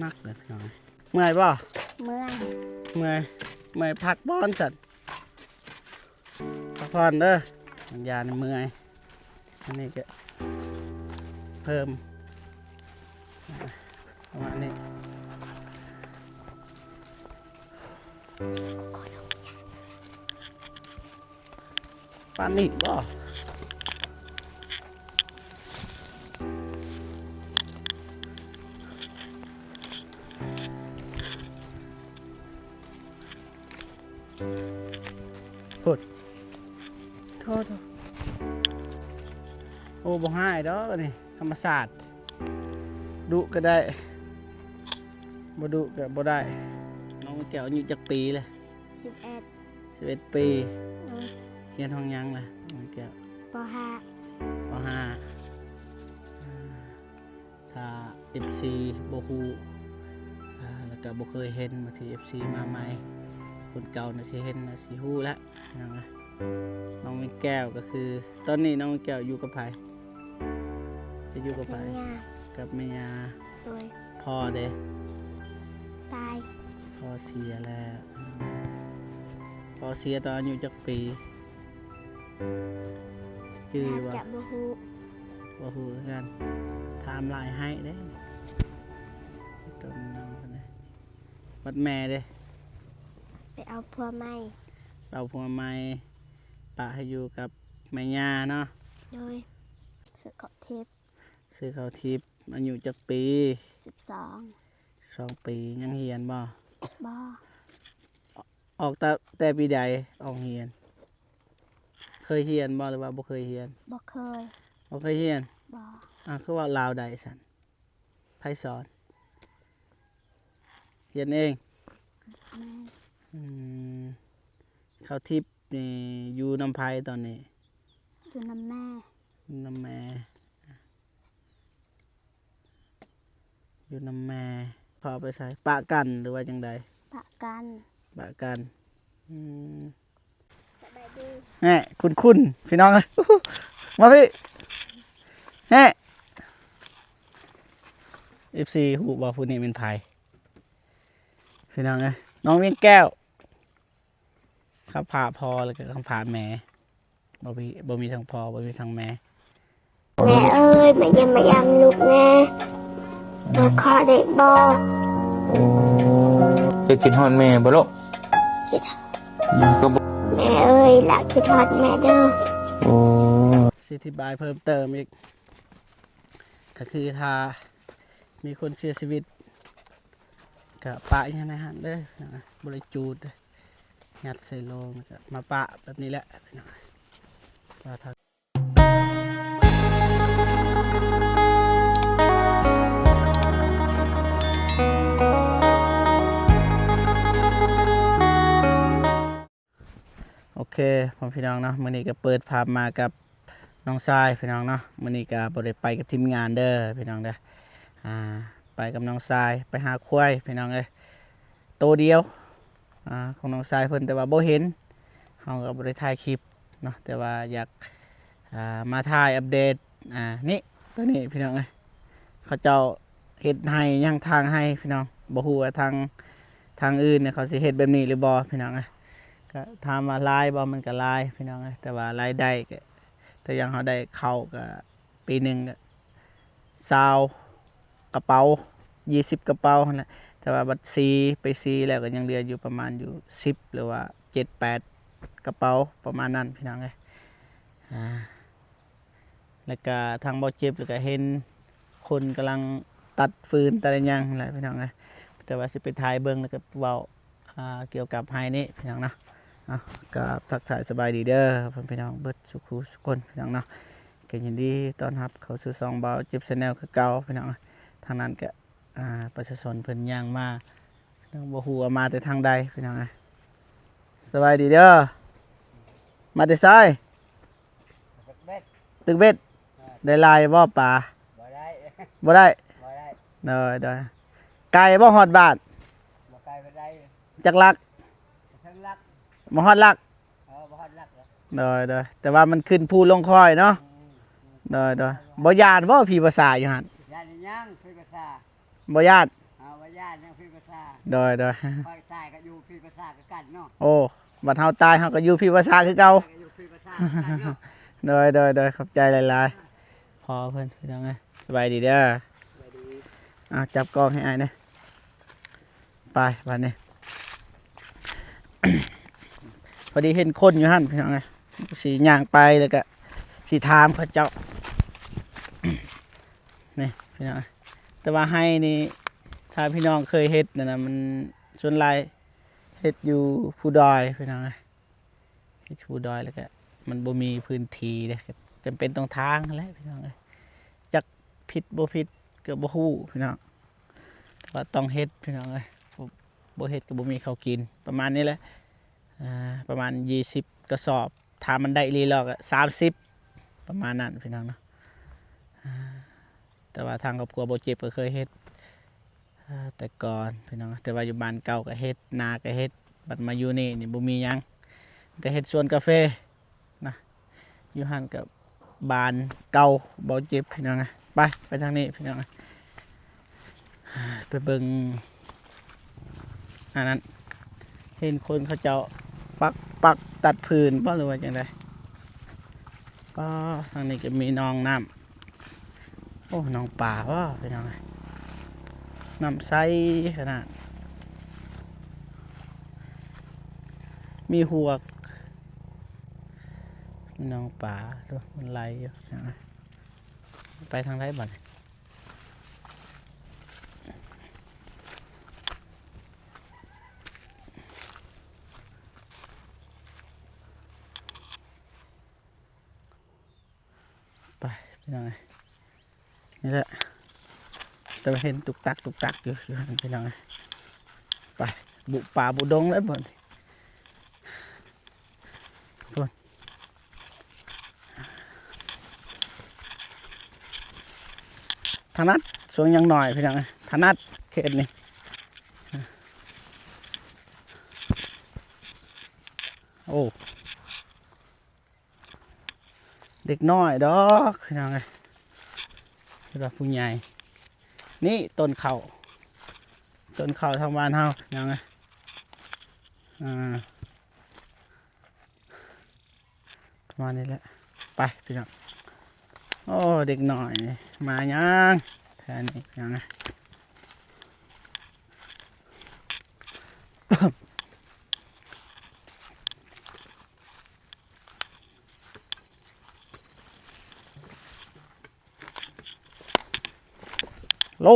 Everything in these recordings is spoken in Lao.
ໜັກເລີຍພີ່ນ້ອງ. ເມື່ອຍບໍ່? ເມື່ອຍ. ເມື່ອຍ ເມື່ອຍພັກຜ່ອນຊັ້ນ ພັກຜ່ອນເດີ. ຢານີ້ເມື່ອຍ. ອັນນີ້ກໍເພີ່ມ ປະມານນີ້. ປານນີ້ບໍ່? ພຸ້ນ ໂທດ ໂທດ. ໂອ້ ບໍ່ຮ້າຍດອກອັນນີ້ ທຳມະຊາດ. ດຸກໍໄດ້ ບໍ່ດຸກໍບໍ່ໄດ້. ນ້ອງແກ້ວອາຍຸຈັກປີແລ້ວ? ສິບເອັດ. ສິບເອັດປີ. ໂດຍ. ຮຽນຫ້ອງຫຍັງລະນ້ອງແກ້ວ? ປໍຫ້າ. ປໍຫ້າ. ອ່າ ຖ້າເອັຟຊີບໍ່ຮູ້ ອ່າ ແລ້ວກໍບໍ່ເຄີຍເຫັນ ບາງທີເອັຟຊີມາໃໝ່ ຄົນເກົ່ານະຊິເຫັນນະຊິຮູ້ແລ້ວ. ພີ່ນ້ອງເອີຍ ນ້ອງມິນແກ້ວກໍຄື ຕອນນີ້ນ້ອງມິນແກ້ວຢູ່ກັບໃຜ? ຈະຢູ່ກັບໃຜ? ກັບແມ່ຍ່າ. ກັບແມ່ຍ່າ. ໂດຍ. ພໍ່ເດ? ຕາຍ. ພໍ່ເສຍແລ້ວ. ພໍ່ເສຍຕອນອາຍຸຈັກປີ? ຈື່ບໍ່? ຈະບໍ່ຮູ້. ບໍ່ຮູ້ຄືກັນ. ຖາມຫຼາຍໄຫ້ເດ້. ຕົ້ນນ້ອງເພິ່ນເດ້. ບັດແມ່ເດ້? ໄປເອົາຜົວໃໝ່. ເອົາຜົວໃໝ່ ປະໃຫ້ຢູ່ກັບແມ່ຍ່າເນາະ. ໂດຍ. ຊື້ເຂົ້າທິບ. ຊື້ເຂົ້າທິບ. ອາຍຸຈັກປີ? ສິບສອງ. ສິບສອງປີ. ຍັງຮຽນບໍ່? ບໍ່. ອອກແຕ່ ແຕ່ປີໃດອອກຮຽນ? ເຄີຍຮຽນບໍ່ ຫຼືວ່າບໍ່ເຄີຍຮຽນ? ບໍ່ເຄີຍ. ບໍ່ເຄີຍຮຽນ? ບໍ່. ອ້າວ ຄືເວົ້າລາວໄດ້ຊັ້ນ? ໃຜສອນ? ຮຽນເອງ? ແມ່ນ. ອືມ ເຂົ້າທິບນີ້ຢູ່ນຳໃຜຕອນນີ້? ຢູ່ນຳແມ່. ຢູ່ນຳແມ່. ຢູ່ນຳແມ່. ພໍ່ໄປໃສ? ປະກັນ ຫຼືວ່າຈັ່ງໃດ? ປະກັນ. ປະກັນ. ອືມ ສະບາຍດີ. ແຮະ ຄຸ້ນໆ ພີ່ນ້ອງເອີຍ ມາພີ້. ແຮະ ເອັຟຊີຮູ້ບໍ່ ຜູ້ນີ້ແມ່ນໃຜ? ພີ່ນ້ອງເອີຍ ນ້ອງວຽງແກ້ວ. ຄຳພາພໍ່ ແລ້ວກໍຄຳພາແມ່. ບໍ່ມີ ບໍ່ມີທັງພໍ່ ບໍ່ມີທັງແມ່. ແມ່ເອີຍ ມາຢ້ຽມມາຢາມລູກແດ່ ມາຂໍໄດ້ບໍ່? ໂອ້ ເຈົ້າຄິດຮອດແມ່ບໍ່ລູກ? ຄິດ. ອືມ ກໍບໍ່ ແມ່ເອີຍ ຫຼານຄິດຮອດແມ່ເດີ. ໂອ້ ຊິອະທິບາຍເພີ່ມເຕີມອີກ ກໍຄືຖ້າມີຄົນເສຍຊີວິດ ກະປະຢູ່ໃນຫັ້ນເດີ ບໍ່ໄດ້ຈູດເດີ ຍັດໃສ່ໂລງ ແລ້ວກະມາປະແບບນີ້ແຫຼະ ວ່າຖ້າ ໂອເຄ ພໍ່ແມ່ພີ່ນ້ອງເນາະ ມື້ນີ້ກໍເປີດພາບມາກັບນ້ອງຊາຍພີ່ນ້ອງເນາະ. ມື້ນີ້ກໍບໍ່ໄດ້ໄປກັບທີມງານເດີພີ່ນ້ອງເດີ ອ່າ ໄປກັບນ້ອງຊາຍ ໄປຫາຄວາຍພີ່ນ້ອງເອີຍ ໂຕດຽວ ອ່າ ຂອງນ້ອງຊາຍເພິ່ນ ແຕ່ວ່າບໍ່ເຫັນ ເຮົາກໍບໍ່ໄດ້ຖ່າຍຄລິບເນາະ ແຕ່ວ່າຢາກ ອ່າ ມາຖ່າຍອັບເດດ ອ່າ ນີ້ ໂຕນີ້ພີ່ນ້ອງເອີຍ ເຂົາເຈົ້າເຮັດໄຮ່ຫຍັງ ທາງໄຮ່ພີ່ນ້ອງ ບໍ່ຮູ້ວ່າທາງ ທາງອື່ນເຂົາຊິເຮັດແບບນີ້ຫຼືບໍ່ພີ່ນ້ອງເອີຍ. ກໍຖາມວ່າຫຼາຍບໍ່ ມັນກໍຫຼາຍພີ່ນ້ອງເອີຍ ແຕ່ວ່າລາຍໄດ້ກໍ ແຕ່ຢ່າງເຮົາໄດ້ເຂົ້າກໍປີໜຶ່ງກໍຊາວກະເປົາ ຊາວກະເປົາຫັ້ນແຫຼະ ແຕ່ວ່າບັດສີ ໄປສີແລ້ວກໍຍັງເຫຼືອຢູ່ປະມານຢູ່ສິບ ຫຼືວ່າເຈັດແປດກະເປົາ ປະມານນັ້ນພີ່ນ້ອງເອີຍ. ອ່າ ແລ້ວກະທາງບໍ່ເຈັບ ແລ້ວກະເຫັນຄົນກຳລັງຕັດຟືນຕັດຫຍັງຫັ້ນແຫຼະພີ່ນ້ອງເອີຍ ແຕ່ວ່າຊິໄປຖ່າຍເບິ່ງ ແລ້ວກະເວົ້າ ອ່າ ກ່ຽວກັບໄຮ່ນີ້ພີ່ນ້ອງເນາະ. ເອົາ ກະທັກທາຍສະບາຍດີເດີພໍ່ແມ່ພີ່ນ້ອງເບິດສູ່ຄູ່ສູ່ຄົນພີ່ນ້ອງເນາະ ກະຍິນດີຕ້ອນຮັບເຂົ້າສູ່ຊ່ອງບ່າວເຈັບ Channel ຄືເກົ່າພີ່ນ້ອງ. ທາງນັ້ນກະ ອ່າ ປະຊາຊົນເພິ່ນຍ່າງມາ ຍັງບໍ່ຮູ້ວ່າມາແຕ່ທາງໃດພີ່ນ້ອງເອີຍ. ສະບາຍດີເດີ ມາແຕ່ໃສ? ຕຶກເບັດ. ໄດ້ຫຼາຍບໍ່ປາ? ບໍ່ໄດ້ ບໍ່ໄດ້. ບໍ່ໄດ້. ໂດຍ ໂດຍ. ໄກບໍ່ຮອດບ້ານ? ບໍ່ໄກປານໃດ. ຈັກຫຼັກ? ເທິງຫຼັກ. ບໍ່ຮອດຫຼັກ? ເອີ ບໍ່ຮອດຫຼັກ. ໂດຍ ໂດຍ. ແຕ່ວ່າມັນຂຶ້ນພູລົງຄອຍເນາະ. ອືມ ອືມ ໂດຍ ໂດຍ. ບໍ່ຢ້ານບໍ່ຜີປະສາດຢູ່ຫັ້ນ? ຢ້ານຫຍັງ ຜີປະສາດ. ບໍ່ຢ້ານ. ເອົາ ບໍ່ ຢ້ານເນາະ ພີ່ພາສາ ໂດຍ ໂດຍ ຂ້ອຍຕາຍກໍຢູ່ພີ່ພາສາຄືກັນເນາະ ໂອ້ ບັດເຮົາຕາຍເຮົາກໍຢູ່ພີ່ພາສາຄືເກົ່າ ຂ້ອຍກໍຢູ່ພີ່ພາສາຄືກັນເນາະ ໂດຍ ໂດຍ ໂດຍ ຂອບໃຈຫຼາຍໆ ພໍ່ເພິ່ນ ພີ່ນ້ອງເອີຍ ສະບາຍດີເດີ ສະບາຍດີ ອ້າວ ຈັບກ້ອງໃຫ້ອ້າຍແດ່ ໄປ ບາດນີ້ ພໍດີເຫັນຄົນຢູ່ຫັ້ນ ພີ່ນ້ອງເອີຍ ຊິຍ່າງໄປ ແລ້ວກໍຊິຖາມເຂົາເຈົ້າ ນີ້ພີ່ນ້ອງ ແຕ່ວ່າໄຮ່ນີ້ ຖ້າພີ່ນ້ອງເຄີຍເຮັດນັ້ນນະ ມັນສ່ວນຫຼາຍເຮັດຢູ່ພູດອຍ ພີ່ນ້ອງເອີຍ ເຮັດຢູ່ພູດອຍ ແລ້ວກະມັນບໍ່ມີພື້ນທີ່ເດ້ ກໍຈຳເປັນຕ້ອງຖາງຫັ້ນແຫຼະ ພີ່ນ້ອງເອີຍ ຈັກຜິດບໍ່ຜິດກໍບໍ່ຮູ້ ພີ່ນ້ອງ ແຕ່ວ່າຕ້ອງເຮັດ ພີ່ນ້ອງເອີຍ ບໍ່ ບໍ່ເຮັດກໍບໍ່ມີເຂົ້າກິນ ປະມານນີ້ແຫຼະ ອ່າ ປະມານຊາວກະສອບ ຖ້າມັນໄດ້ອີ່ຫຼີແລ້ວກໍສາມສິບ ປະມານນັ້ນ ພີ່ນ້ອງເນາະ ອ່າ ແຕ່ວ່າທາງຄອບຄົວບໍ່ເຈັບກໍເຄີຍເຮັດ ອ່າ ແຕ່ກ່ອນ ພີ່ນ້ອງ ແຕ່ວ່າຢູ່ບ້ານເກົ່າກໍເຮັດ ນາກໍເຮັດ ບັດມາຢູ່ນີ້ນີ້ບໍ່ມີຫຍັງ ແຕ່ເຮັດສວນກາເຟນະ ຢູ່ຫັ້ນກໍບ້ານເກົ່າບໍ່ເຈັບ ພີ່ນ້ອງ ໄປ ໄປທາງນີ້ ພີ່ນ້ອງ ໄປເບິ່ງ ອັນນັ້ນ ເຫັນຄົນເຂົາເຈົ້າປັກ ປັກຕັດຟືນບໍ່ ຫຼືວ່າຈັ່ງໃດ ປ້າ ທາງນີ້ກໍມີໜອງນ້ຳ ໂອ້ ໜອງປາບໍ່ ພີ່ນ້ອງເອີຍ ນ້ຳໃສຂະໜາດ ມີຮວກ ໜອງປາ ໂອ້ ມັນໄຫຼຢູ່ ພີ່ນ້ອງເອີຍ ໄປທາງໃດບັດນີ້? ໄປ ພີ່ນ້ອງເອີຍ ນີ້ແຫຼະ ແຕ່ວ່າເຫັນຕຸກຕັກ ຕຸກຕັກຢູ່ ຢູ່ຫັ້ນ ພີ່ນ້ອງເອີຍ ໄປ ບຸປ່າບຸດົງແລ້ວບັດນີ້ ພຸ້ນ ຖະໜັດ ຊ່ວງຍັງນ້ອຍ ພີ່ນ້ອງເອີຍ ຖະໜັດເຂດນີ້ ໂອ້ ເດັກນ້ອຍດອກ ພີ່ນ້ອງເອີຍ ເພິ່ນວ່າຜູ້ໃຫຍ່ ນີ້ຕົ້ນເຂົ້າ ຕົ້ນເຂົ້າທາງບ້ານເຮົາ ພີ່ນ້ອງເອີຍ ອ່າ ປະມານນີ້ແຫຼະ ໄປ ພີ່ນ້ອງ ໂອ້ ເດັກນ້ອຍມາຫຍັງແຖວນີ້ ພີ່ນ້ອງເອີຍ. ໂລ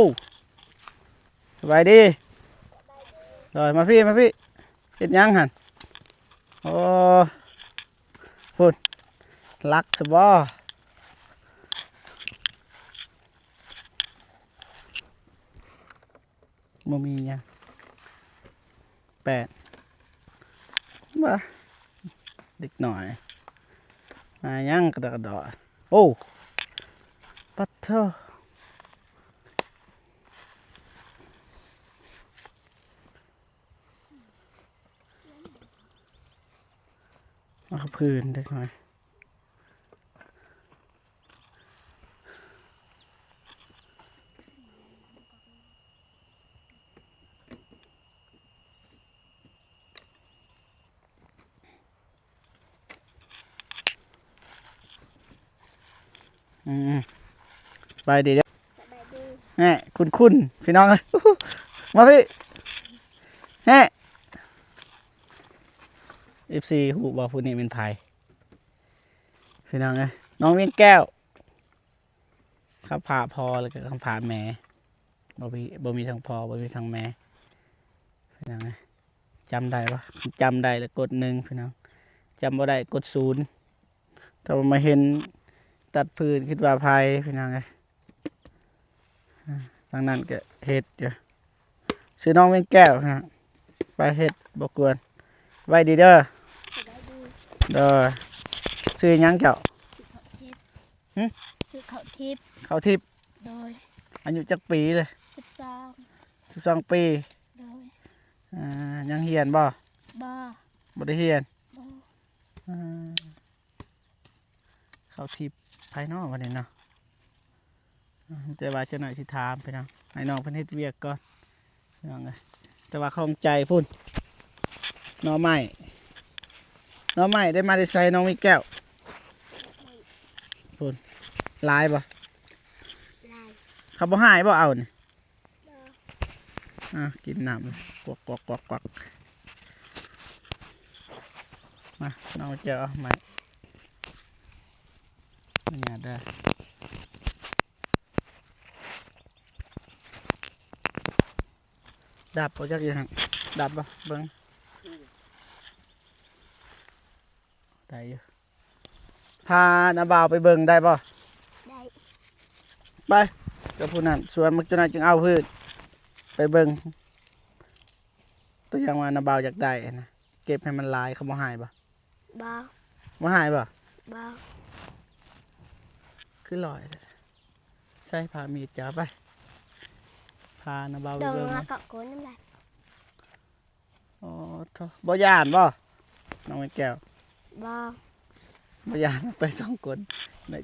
ສະບາຍດີ ໂດຍ ມາພີ້ ມາພີ້ ເຮັດຫຍັງຫັ້ນ? ໂອ້ ພຸ້ນ ລັກຊະບໍ່? ບໍ່ມີຫຍັງ ແປດ ວ່າ ເດັກນ້ອຍ ມາຫຍັງກະດອກກະດໍ້ ໂອ້ ປັດໂທ ມາກັບພື້ນເດັກນ້ອຍ. ອືມ ສະບາຍດີເດີ ສະບາຍດີ ແນ່ ຄຸ້ນໆ ພີ່ນ້ອງເອີຍ ມາພີ້ ແນ່ ເອັຟຊີ ຮູ້ບໍ່ ຜູ້ນີ້ແມ່ນໃຜ? ພີ່ນ້ອງເອີຍ ນ້ອງວຽງແກ້ວ ຄຳພາພໍ່ ແລ້ວກໍຄຳພາແມ່ ບໍ່ມີ ບໍ່ມີທັງພໍ່ ບໍ່ມີທັງແມ່ ພີ່ນ້ອງເອີຍ ຈຳໄດ້ບໍ່? ຈຳໄດ້ແລ້ວກົດໜຶ່ງ ພີ່ນ້ອງ ຈຳບໍ່ໄດ້ກົດສູນ ຖ້າວ່າມາເຫັນຕັດຟືນຄິດວ່າໃຜ ພີ່ນ້ອງເອີຍ. ທາງນັ້ນກໍເຮັດຢູ່ ຊື່ນ້ອງວຽງແກ້ວນະ ໄປເຮັດບໍ່ກວນ ໄວ້ດີເດີ ສະບາຍດີ ໂດຍ ຊື່ຫຍັງເຈົ້າ? ຊື່ເຂົ້າທິບ ຫຶ? ຊື່ເຂົ້າທິບ ເຂົ້າທິບ ໂດຍ ອາຍຸຈັກປີເລີຍ? ສິບສອງ ສິບສອງປີ ໂດຍ ອ່າ ຍັງຮຽນບໍ່? ບໍ່ ບໍ່ໄດ້ຮຽນ ບໍ່ ອ່າ. ເຂົ້າທິບ ໃຜເນາະບັດນີ້ເນາະ ແຕ່ວ່າຈັກໜ້ອຍຊິຖາມ ພີ່ນ້ອງ ໃຫ້ນ້ອງເພິ່ນເຮັດວຽກກ່ອນ ພີ່ນ້ອງເອີຍ ແຕ່ວ່າຂອງໃຈພຸ້ນ ໜໍ່ໄມ້ ໜໍ່ໄມ້ໄດ້ມາແຕ່ໃສ ນ້ອງມີແກ້ວ? ພຸ້ນ ຫຼາຍບໍ່? ຫຼາຍ. ເຂົາບໍ່ຮ້າຍບໍ່ ເອົານີ້? ບໍ່. ອ່າ ກິນນ້ຳ ກວັກໆໆໆ ມາ ນ້ອງແກ້ວເອົາໄມ້ ນີ້ເດີ. ດັບບໍ່ຈັກຢູ່ຫັ້ນ ດັບບໍ່ ເບິ່ງ ໄດ້ຢູ່. ພານ້າບ່າວໄປເບິ່ງໄດ້ບໍ່? ໄດ້. ໄປກັບຜູ້ນັ້ນ ສວນມັກຈຸນາຍຈຶ່ງເອົາພືດ ໄປເບິ່ງ ຕົວຢ່າງວ່ານ້າບ່າວຢາກໄດ້ນະ ເກັບໃຫ້ມັນຫຼາຍ ເຂົາບໍ່ຮ້າຍບໍ່? ບໍ່. ບໍ່ຮ້າຍບໍ່? ບໍ່. ຄືລອຍແທ້. ໃຊ້ພາມີດເຈົ້າໄປ ພານ້າບ່າວໄປເບິ່ງ ແລ້ວກໍໂກນນຳໄດ້. ອໍ ໂທ້ ບໍ່ຢ້ານບໍ່ ນ້ອງໄມ້ແກ້ວ? ບໍ່. ບໍ່ຢ້ານ ໄປສອງຄົນ ໄດ້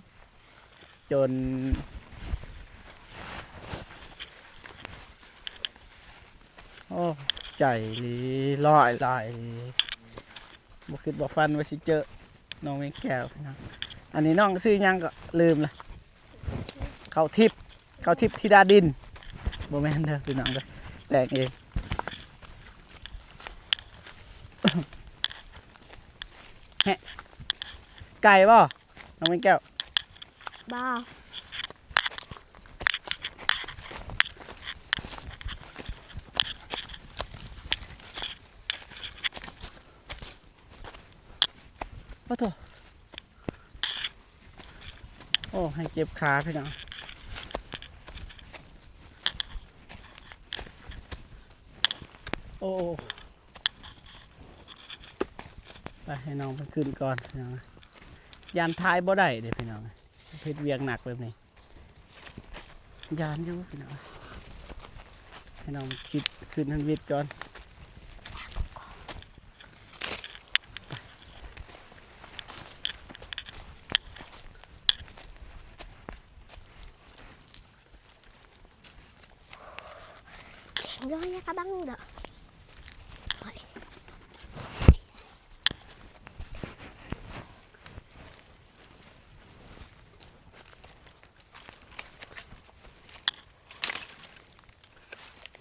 ຈົນ. ໂອ້ ໃຈອີ່ຫຼີ ຫຼາຍໆ ບໍ່ຄິດບໍ່ຝັນວ່າຊິເຈີນ້ອງແມງແກ້ວ. ອັນນີ້ນ້ອງຊື່ຫຍັງກໍລືມລະ ເຂົ້າທິບ ເຂົ້າທິບທິດາດິນ ບໍ່ແມ່ນເດີພີ່ນ້ອງເດີ ແຕ່ງເອງ. ແຮະ ໄກບໍ່ ນ້ອງແມງແກ້ວ? ບໍ່. ໂອ້ໂທ້ ໂອ້ ໃຫ້ເຈັບຂາພີ່ນ້ອງ ໂອ້. ໄປໃຫ້ນ້ອງເພິ່ນຂຶ້ນກ່ອນພີ່ນ້ອງ ຢ້ານຖ່າຍບໍ່ໄດ້ເດ້ພີ່ນ້ອງ ເຮັດວຽກໜັກແບບນີ້ ຢ້ານຢູ່ພີ່ນ້ອງ ໃຫ້ນ້ອງຄິດຂຶ້ນທຳອິດກ່ອນ.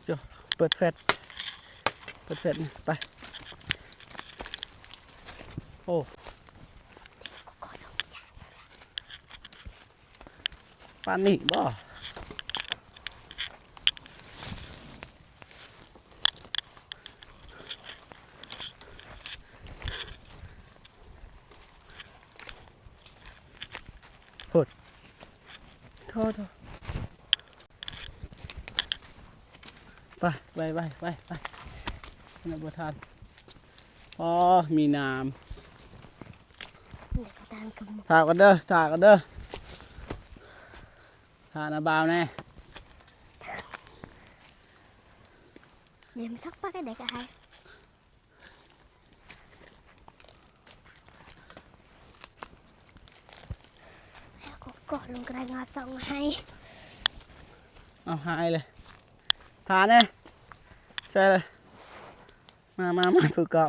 ໂຈ້ ເປີດແຟດ ເປີດແຟດ ໄປ ໂອ້. ປານນີ້ບໍ່? ພຸ້ນ ໂທ້ໆ ໄປ ໄປ ໄປ ໄປ ໄປ ບໍ່ທັນ. ອໍ ມີນ້ຳ ຖ້າກ່ອນເດີ ຖ້າກ່ອນເດີ ຖ້ານະບ່າວແດ່ ດຽວມັນສັກປາກໄດ້ກໍໃຫ້ ແລ້ວກໍເກາະລົງກະໄດ້ງາສອງໃຫ້ ເອົາຫາຍເລີຍ ຖ້າແດ່ ໃສ່ເລີຍ ມາ ມາ ມາ ຜູ້ເກາະ.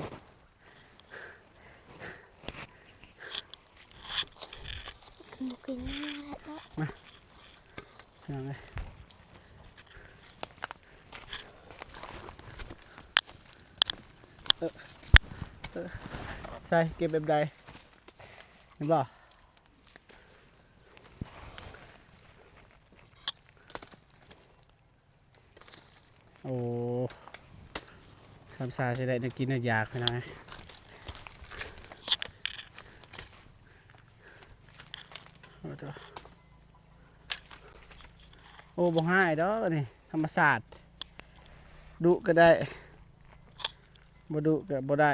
ບໍ່ກິນແລ້ວ ມາ ພີ່ນ້ອງເອີຍ ເອີ ເອີ ໃສ່ ເກັບແບບໃດ ເຫັນບໍ່? ໂອ້ ທຳສາຊິໄດ້ແນວກິນແນວຢາກພີ່ນ້ອງເອີຍ ໂອ້ໂທ້ ໂອ້ ບໍ່ຮ້າຍດອກອັນນີ້ ທຳມະຊາດ ດຸກໍໄດ້ ບໍ່ດຸກໍບໍ່ໄດ້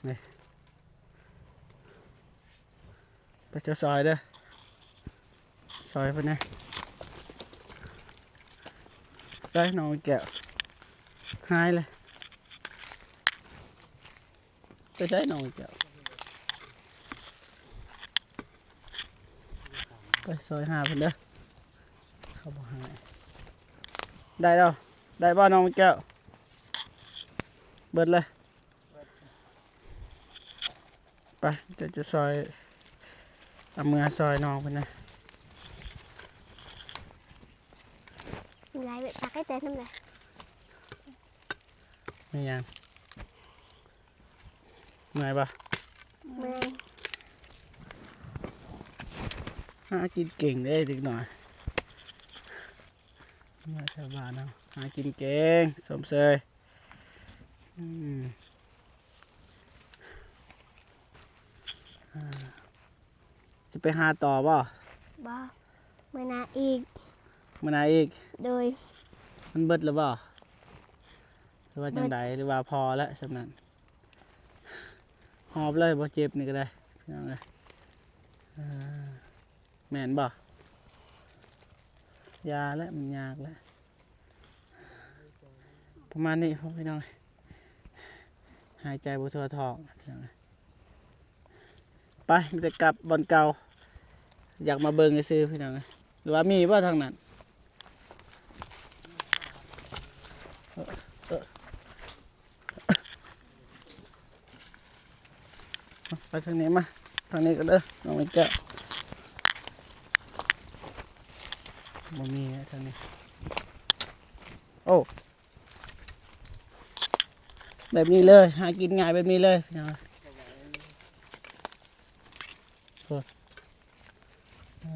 ນີ້. ໄປ ເຈົ້າຊ່ອຍເດີ ຊ່ອຍເພິ່ນແດ່ ໄປ ນ້ອງແກ້ວ ຫາຍເລີຍ ໄປໃສນ້ອງແກ້ວ ໄປຊ່ອຍຫາເພິ່ນເດີ ເຂົາບໍ່ໃຫ້ ໄດ້ແລ້ວ. ໄດ້ບໍ່ນ້ອງແກ້ວ? ເບິດເລີຍ. ໄປ ຈະ ຈະຊ່ອຍ ເອົາເມືອຊ່ອຍນ້ອງເພິ່ນນະ. ຫຼາຍເວີຍ ຕັກໃຫ້ແຕ່ນຳແຫຼະ. ແມ່ນຫຍັງ? ເມື່ອຍບໍ່? ເມື່ອຍ. ຫາກິນເກັ່ງເດ້ເດັກນ້ອຍ. ເມື່ອຍແຖວບ້ານເຮົາ ຫາກິນເກັ່ງ ຊົມເຊີຍ. ອືມ ອ່າ ຊິໄປຫາຕໍ່ບໍ່? ບໍ່ ມື້ໜ້າອີກ. ມື້ໜ້າອີກ? ໂດຍ. ມັນເບິດແລ້ວບໍ່? ຫຼືວ່າຈັ່ງໃດ? ເບິດ. ຫຼືວ່າພໍແລ້ວສ່ຳນັ້ນ? ຫອບເລີຍ ບໍ່ເຈັບນີ້ກໍໄດ້ ພີ່ນ້ອງເອີຍ. ອ່າ ແມ່ນບໍ່? ຢ່າແຫຼະ ມັນຍາກແຫຼະ. ປະມານນີ້ ພີ່ນ້ອງເອີຍ ຫາຍໃຈບໍ່ທົ່ວທ້ອງ ພີ່ນ້ອງເອີຍ. ໄປ ມີແຕ່ກັບບ່ອນເກົ່າ ຢາກມາເບິ່ງຊື່ໆ ພີ່ນ້ອງເອີຍ. ຫຼືວ່າມີບໍ່ທາງນັ້ນ? ເອີ ເອີ ໄປທາງນີ້ມາ ທາງນີ້ກໍເດີ ນ້ອງແກ້ວ. ບໍ່ມີແລ້ວທາງນີ້. ໂອ້ ແບບນີ້ເລີຍ ຫາກິນງ່າຍແບບນີ້ເລີຍ ພີ່ນ້ອງ. ໂອ້ ເອີ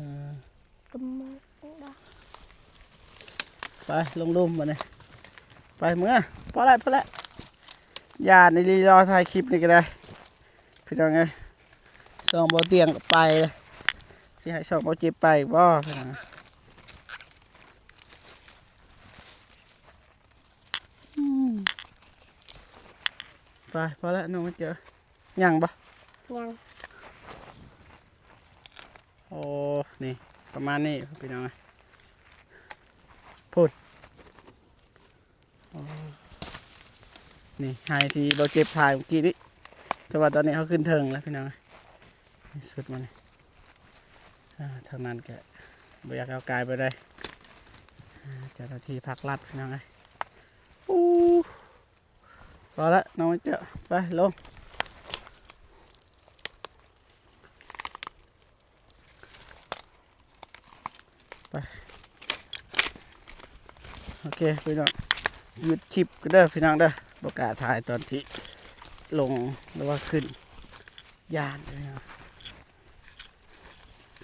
ກຳມະ ໄປລົງລຸ່ມບາດນີ້. ໄປເມືອ ພໍແລ້ວ ພໍແລ້ວ. ຢ້ານອີ່ຫຼີ ລໍຖ່າຍຄລິບນີ້ກໍໄດ້ ພີ່ນ້ອງເອີຍ. ຊ່ອງບໍ່ຕຽງກໍໄປ ຊິໃຫ້ຊ່ອງບໍ່ເຈັບໄປອີກບໍ່ ພີ່ນ້ອງ? ອືມ ໄປ ພໍແລ້ວ ນ້ອງເຈີ. ຍັງບໍ່? ຍັງ. ໂອ້ ນີ້ປະມານນີ້ພີ່ນ້ອງ. ພຸ້ນ ໂອ້ ນີ້ໄຮ່ທີ່ບໍ່ເຈັບຖ່າຍເມື່ອກີ້ນີ້ ແຕ່ວ່າຕອນນີ້ເຮົາຂຶ້ນເທິງແລ້ວພີ່ນ້ອງ. ສຸດມານີ້ ອ່າ ທາງນັ້ນກະບໍ່ຢາກເອົາກາຍໄປໄດ້ ອ່າ ເຈົ້າໜ້າທີ່ພາກລັດພີ່ນ້ອງເອີຍ. ອູ້ ພໍລະນ້ອງເຈົ້າ ໄປລົງ ໄປ. ໂອເຄພີ່ນ້ອງ ຢຸດຄລິບກັນເດີພີ່ນ້ອງເດີ ບໍ່ກ້າຖ່າຍຕອນທີ່ລົງຫຼືວ່າຂຶ້ນ ຢ້ານພີ່ນ້ອງ.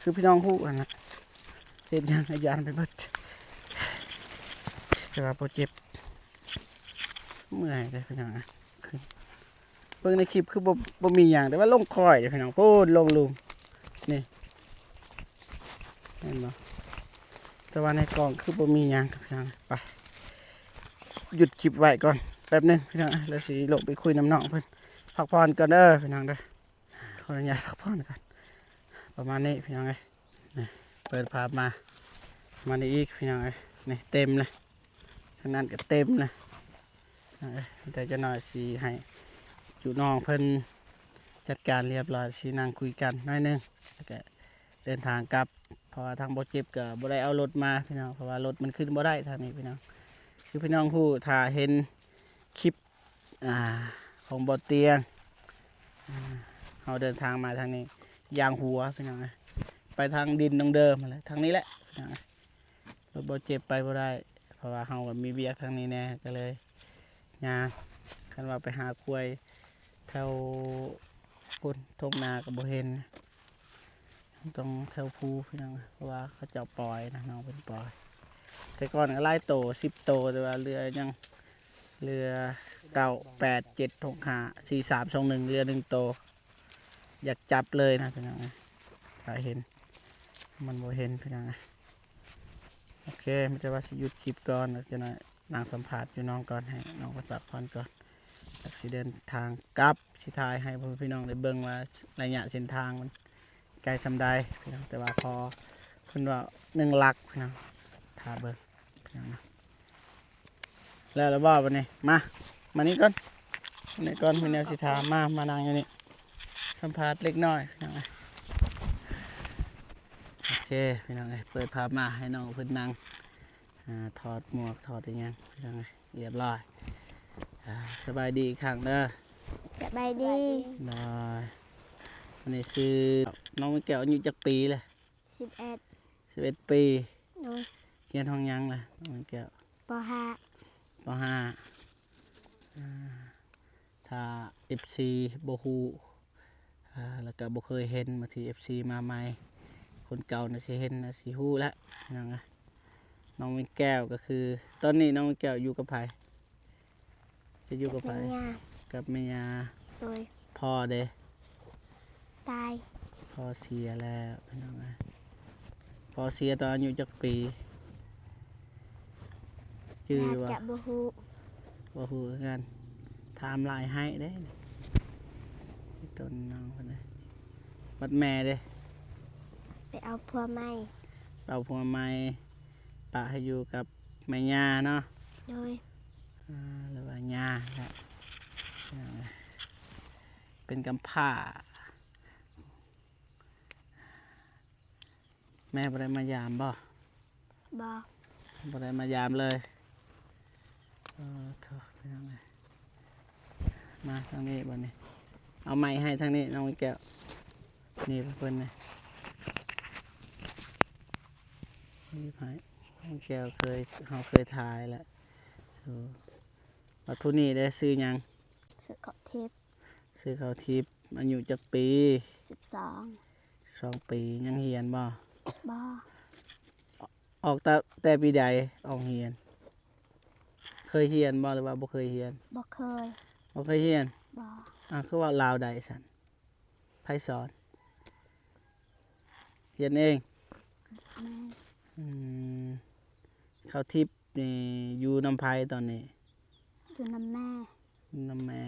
ຄືພີ່ນ້ອງຮູ້ຫັ້ນນະ ເຮັດຫຍັງກໍຢ້ານໄປເບິດ ແຕ່ວ່າບໍ່ເຈັບ ເມື່ອຍເດ້ພີ່ນ້ອງ. ເບິ່ງໃນຄລິບຄືບໍ່ ບໍ່ມີຫຍັງ ແຕ່ວ່າລົງຄ່ອຍເດ້ພີ່ນ້ອງ. ໂອ້ ລົງລຸ່ມນີ້ ເຫັນບໍ່? ແຕ່ວ່າໃນກ້ອງຄືບໍ່ມີຫຍັງພີ່ນ້ອງ. ໄປ ຢຸດຄລິບໄວ້ກ່ອນແປັບໜຶ່ງພີ່ນ້ອງ ແລ້ວຊິລົງໄປຄຸຍນຳນ້ອງເພິ່ນ. ພັກຜ່ອນກ່ອນເດີພີ່ນ້ອງເດີ ຂໍອະນຸຍາດພັກຜ່ອນກ່ອນ. ປະມານນີ້ພີ່ນ້ອງເອີຍ ນີ້ ເປີດພາບມາ ມານີ້ອີກພີ່ນ້ອງເອີຍ ນີ້ເຕັມເລີຍ ທາງນັ້ນກໍເຕັມເລີຍ. ເອີ ແຕ່ຈັກໜ້ອຍຊິໃຫ້ຈຸນ້ອງເພິ່ນຈັດການລຽບຮ້ອຍ ຊິນັ່ງຄຸຍກັນໜ້ອຍໜຶ່ງ ແລ້ວກໍເດີນທາງກັບ ເພາະວ່າທາງບໍ່ເຈັບກໍບໍ່ໄດ້ເອົາລົດມາພີ່ນ້ອງ ເພາະວ່າລົດມັນຂຶ້ນບໍ່ໄດ້ທາງນີ້ພີ່ນ້ອງ. ຄືພີ່ນ້ອງຮູ້ ຖ້າເຫັນຄລິບ ອ່າ ຂອງບໍ່ຕຽງ ອ່າ ເຮົາເດີນທາງມາທາງນີ້ ຢ່າງຫົວພີ່ນ້ອງເອີຍ ໄປທາງດິນດອງເດີມຫັ້ນແຫຼະ ທາງນີ້ແຫຼະພີ່ນ້ອງເອີຍ. ລົດບໍ່ເຈັບໄປບໍ່ໄດ້ ເພາະວ່າເຮົາກໍມີວຽກທາງນີ້ແດ່ ກໍເລີຍຍ່າງ. ຄັນວ່າໄປຫາຄວາຍແຖວພຸ້ນ ທົ່ງນາກໍບໍ່ເຫັນ ຕ້ອງແຖວພູພີ່ນ້ອງ ເພາະວ່າເຂົາເຈົ້າປ່ອຍນະ ນ້ອງເພິ່ນປ່ອຍ. ແຕ່ກ່ອນກໍຫຼາຍໂຕ ສິບໂຕ ແຕ່ວ່າເຫຼືອຍັງ ເຫຼືອເກົ້າ ແປດ ເຈັດ ຫົກ ຫ້າ ສີ່ ສາມ ສອງ ໜຶ່ງ ເຫຼືອໜຶ່ງໂຕ. ຢາກຈັບເລີຍນະພີ່ນ້ອງ ຖ້າເຫັນ ມັນບໍ່ເຫັນພີ່ນ້ອງ. ໂອເຄ ມີແຕ່ວ່າຊິຢຸດຄລິບກ່ອນ ຈັກໜ້ອຍນັ່ງສຳພາດຢູ່ນ້ອງກ່ອນ ໃຫ້ນ້ອງເພິ່ນພັກຜ່ອນກ່ອນ ແລ້ວຊິເດີນທາງກັບ ຊິຖ່າຍໃຫ້ພໍ່ແມ່ພີ່ນ້ອງໄດ້ເບິ່ງວ່າໄລຍະເສັ້ນທາງມັນໄກສ່ຳໃດພີ່ນ້ອງ. ແຕ່ວ່າພໍເພິ່ນວ່າໜຶ່ງຫຼັກພີ່ນ້ອງ ຖ້າເບິ່ງພີ່ນ້ອງເນາະ. ແລ້ວລະບໍ່ບັດນີ້ ມາ ມານີ້ກ່ອນ ມານີ້ກ່ອນ ມີແນວຊິຖາມ ມາ ມານັ່ງຢູ່ນີ້ ສຳພາດເລັກນ້ອຍພີ່ນ້ອງເອີຍ. ໂອເຄພີ່ນ້ອງເອີຍ ເປີດພາບມາໃຫ້ນ້ອງເພິ່ນນັ່ງ ອ່າ ຖອດໝວກ ຖອດອີ່ຫຍັງພີ່ນ້ອງເອີຍ. ຮຽບຮ້ອຍ. ອ່າ ສະບາຍດີອີກຄັ້ງເດີ. ສະບາຍດີ. ໂດຍ. ອັນນີ້ຊື່ນ້ອງແກ້ວ ອາຍຸຈັກປີລະ? ສິບເອັດ. ສິບເອັດປີ. ໂດຍ. ຮຽນຫ້ອງຫຍັງລະນ້ອງແກ້ວ? ປໍຫ້າ. ປໍຫ້າ. ອ່າ ຖ້າເອັຟຊີບໍ່ຮູ້ ອ່າ ແລ້ວກໍບໍ່ເຄີຍເຫັນ ບາງທີເອັຟຊີມາໃໝ່ ຄົນເກົ່າໜ້າຊິເຫັນ ໜ້າຊິຮູ້ແລ້ວ ພີ່ນ້ອງເອີຍ. ນ້ອງແມ່ນແກ້ວກໍຄື ຕອນນີ້ນ້ອງແມ່ນແກ້ວຢູ່ກັບໃຜ? ຈະຢູ່ກັບໃຜ? ກັບແມ່ຍ່າ. ກັບແມ່ຍ່າ. ໂດຍ. ພໍ່ເດ? ຕາຍ. ພໍ່ເສຍແລ້ວ ພີ່ນ້ອງເອີຍ. ພໍ່ເສຍຕອນອາຍຸຈັກປີ? ຈື່ບໍ່? ຈະບໍ່ຮູ້. ບໍ່ຮູ້ຄືກັນ. ຖາມຫຼາຍໄຫ້ເດ້. ຕົ້ນນ້ອງເພິ່ນເດ້. ບັດແມ່ເດ້? ໄປເອົາຜົວໃໝ່. ເອົາຜົວໃໝ່. ປະໃຫ້ຢູ່ກັບແມ່ຍ່າເນາະ. ໂດຍ. ອ່າ ຫຼືວ່າຍ່າແຫຼະ. ເປັນກຳພ້າ. ແມ່ບໍ່ໄດ້ມາຢາມບໍ່? ບໍ່. ບໍ່ໄດ້ມາຢາມເລີຍ. ເອີ ໂທ້ ພີ່ນ້ອງເອີຍ. ມາທາງນີ້ບັດນີ້. ເອົາໄມ້ໃຫ້ທາງນີ້ ນ້ອງແກ້ວ. ນີ້ເພິ່ນນີ້. ນີ້ໃຫ້ນ້ອງແກ້ວ ເຄີຍ ເຮົາເຄີຍຖ່າຍແລ້ວ. ເອີ ບັດຜູ້ນີ້ເດ້ ຊື່ຫຍັງ? ຊື່ເຂົ້າທິບ. ຊື່ເຂົ້າທິບ. ອາຍຸຈັກປີ? ສິບສອງ. ສິບສອງປີ. ຍັງຮຽນບໍ່? ບໍ່. ອອກແຕ່ ແຕ່ປີໃດອອກຮຽນ? ເຄີຍຮຽນບໍ່ ຫຼືວ່າບໍ່ເຄີຍຮຽນ? ບໍ່ເຄີຍ. ບໍ່ເຄີຍຮຽນ? ບໍ່. ອ້າວ ຄືເວົ້າລາວໄດ້ຊັ້ນ? ໃຜສອນ? ຮຽນເອງ? ແມ່ນ. ອືມ ເຂົ້າທິບນີ້ຢູ່ນຳໃຜຕອນນີ້? ຢູ່ນຳແມ່. ຢູ່ນຳແມ່.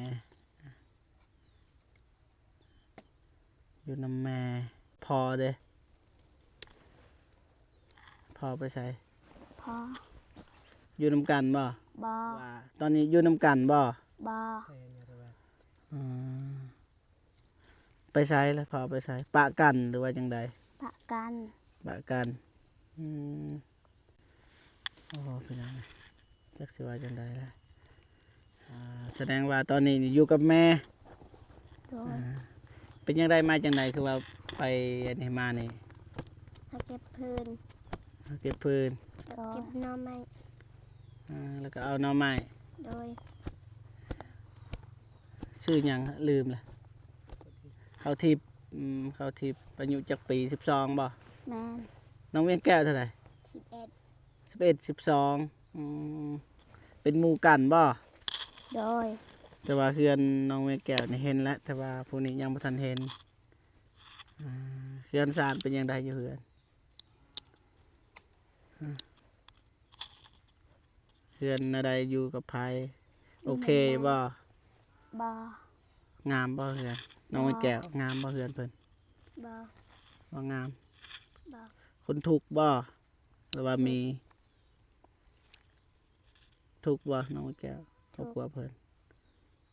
ຢູ່ນຳແມ່. ພໍ່ເດ້? ພໍ່ໄປໃສ? ພໍ່ ຢູ່ນຳກັນບໍ່? ບໍ່. ວ່າຕອນນີ້ຢູ່ນຳກັນບໍ່? ບໍ່. ອືມ ໄປໃສລະ? ພໍ່ໄປໃສ? ປະກັນ ຫຼືວ່າຈັ່ງໃດ? ປະກັນ. ປະກັນ. ອືມ ໂອ້ ພີ່ນ້ອງ ຈັກຊິວ່າຈັ່ງໃດລະ. ອ່າ ສະແດງວ່າຕອນນີ້ຢູ່ກັບແມ່. ໂດຍ. ອ່າ ເປັນຈັ່ງໃດ ມາຈັ່ງໃດ ຄືວ່າໄປອັນນີ້ມານີ້? ຫາເກັບຟືນ. ຫາເກັບຟືນ. ໂດຍ. ເກັບໜໍ່ໄມ້. ອ່າ ແລ້ວກໍເອົາໜໍ່ໄມ້. ໂດຍ. ຊື່ຫຍັງ ລືມລະ? ເຂົ້າທິບ. ອືມ ເຂົ້າທິບ. ອາຍຸຈັກປີ? ສິບສອງບໍ່? ແມ່ນ. ນ້ອງວຽງແກ້ວເທົ່າໃດ? ສິບເອັດ. ສິບເອັດ ສິບສອງ. ອືມ ເປັນໝູ່ກັນບໍ່? ໂດຍ. ແຕ່ວ່າເຮືອນນ້ອງວຽງແກ້ວນີ້ເຫັນແລ້ວ ແຕ່ວ່າຜູ້ນີ້ຍັງບໍ່ທັນເຫັນ. ອ່າ ເຮືອນຊານເປັນຈັ່ງໃດຢູ່ເຮືອນ? ເຮືອນແນວໃດ ຢູ່ກັບໃຜ? ໂອເຄບໍ່? ບໍ່. ງາມບໍ່ເຮືອນ? ນ້ອງແກ້ວ ງາມບໍ່ເຮືອນເພິ່ນ? ບໍ່. ບໍ່ງາມ. ບໍ່. ຄົນທຸກບໍ່ ຫຼືວ່າມີ? ທຸກບໍ່ນ້ອງແກ້ວ ຄອບຄົວເພິ່ນ?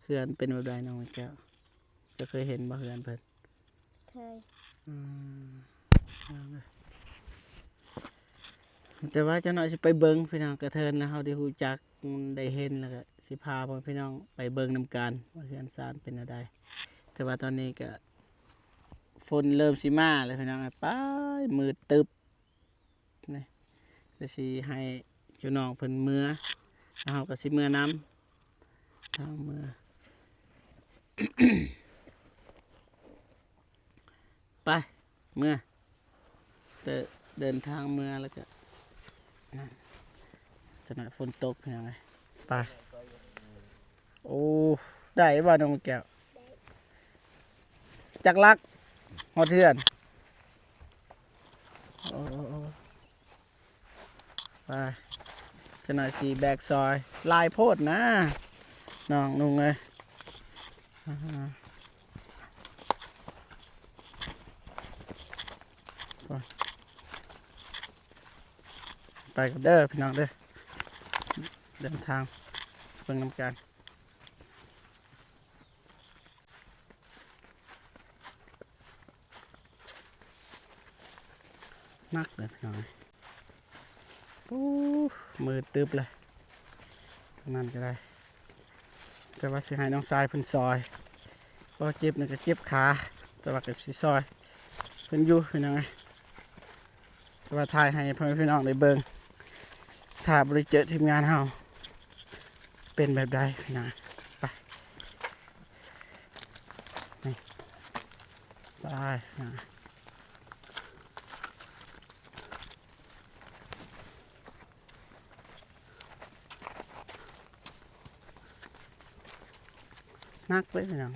ເຮືອນເປັນແບບໃດນ້ອງແກ້ວ? ເຈົ້າເຄີຍເຫັນບໍ່ເຮືອນເພິ່ນ? ເຄີຍ. ອືມ ແຕ່ວ່າຈັກໜ້ອຍຊິໄປເບິ່ງ ພີ່ນ້ອງ ກະເທີນແລ້ວເຮົາໄດ້ຮູ້ຈັກ ໄດ້ເຫັນ ແລ້ວກະຊິພາພໍ່ແມ່ພີ່ນ້ອງໄປເບິ່ງນຳກັນວ່າເຮືອນຊານເປັນແນວໃດ. ແຕ່ວ່າຕອນນີ້ກະຝົນເລີ່ມຊິມາແລ້ວ ພີ່ນ້ອງ ໄປ ມືດຕຶບ. ນີ້ ກໍຊິໃຫ້ເຈົ້ານ້ອງເພິ່ນເມືອ ແລ້ວເຮົາກໍຊິເມືອນຳ ທາງເມືອ. ໄປ ເມືອ ເດີ ເດີນທາງເມືອ ແລ້ວກໍ ນັ້ນ ຈະໜ້ອຍຝົນຕົກ ພີ່ນ້ອງເອີຍ. ໄປ. ໂອ້ ໄດ້ບໍ່ນ້ອງແກ້ວ? ຈັກຫຼັກຮອດເຮືອນ? ໂອ້ ໂອ້ ໂອ້ ໄປ ຈັກໜ້ອຍຊິແບກຊອຍ ຫຼາຍໂພດນະ ນ້ອງນຸ່ງເອີຍ. ອ່າ ໄປກັນເດີພີ່ນ້ອງເດີ ເດີນທາງເບິ່ງນຳກັນ. ໜັກເດີພີ່ນ້ອງເອີຍ. ໂອ້ ມືດຕຶບເລີຍ. ນັ້ນກໍໄດ້ ແຕ່ວ່າຊິໃຫ້ນ້ອງຊາຍເພິ່ນຊ່ອຍ ເພາະວ່າເຈັບນີ້ກໍເຈັບຂາ ແຕ່ວ່າກໍຊິຊ່ອຍເພິ່ນຢູ່ ເປັນຫຍັງ ແຕ່ວ່າຖ່າຍໃຫ້ພໍ່ແມ່ພີ່ນ້ອງໄດ້ເບິ່ງ ຖ້າບໍ່ໄດ້ເຈີທີມງານເຮົາ ເປັນແບບໃດ ພີ່ນ້ອງ ໄປ ນີ້ ໄປ ໜັກເລີຍພີ່ນ້ອງ